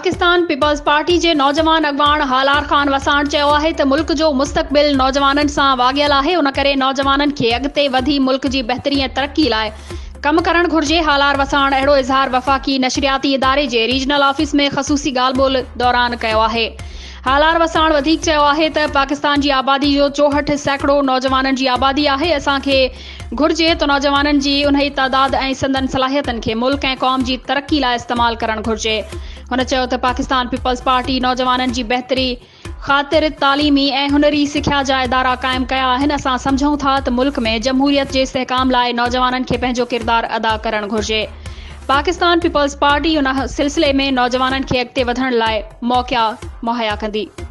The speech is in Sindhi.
پاڪستان پيپلز پارٽي جي نوجوان اڳواڻ هالار خان وساڻ چيو آهي ته ملڪ جو مستقبل نوجوانن سان واڳيل آهي ان ڪري نوجوانن کي اڳتي وڌي ملڪ جي بهتري ۽ ترقي لاء ڪم ڪرڻ گهرجي. هالار وساڻ اهڙو اظهار وفاقي نشرياتي اداري جي ريجنل آفيس ۾ خصوصي ڳالهه ٻولهه دوران ڪيو آهي. هالار وساڻ وڌيڪ چيو آهي ته پاڪستان جي آبادي جو 64% نوجوانن جي آبادي آهي، اسان کي گهرجي ته نوجوانن جي انهي تعداد ۽ سندن صلاحيتن کي ملڪ ۽ قوم جي ترقي لاء استعمال ڪرڻ گهرجي. هن چيو ته پاڪستان پيپلز پارٽي نوجوانن جي بهتري خاطر تعليمي ۽ هنري سکيا جا ادارا قائم ڪيا آهن، اسان سمجهون ٿا ته ملڪ ۾ جمهوريت جي استحڪام لاء نوجوانن کي پنهنجو ڪردار ادا ڪرڻ گهرجي. پاڪستان پيپلز پارٽي ان سلسلي ۾ نوجوانن کي اڳتي وڌڻ لاء موقعا مهيا ڪندي.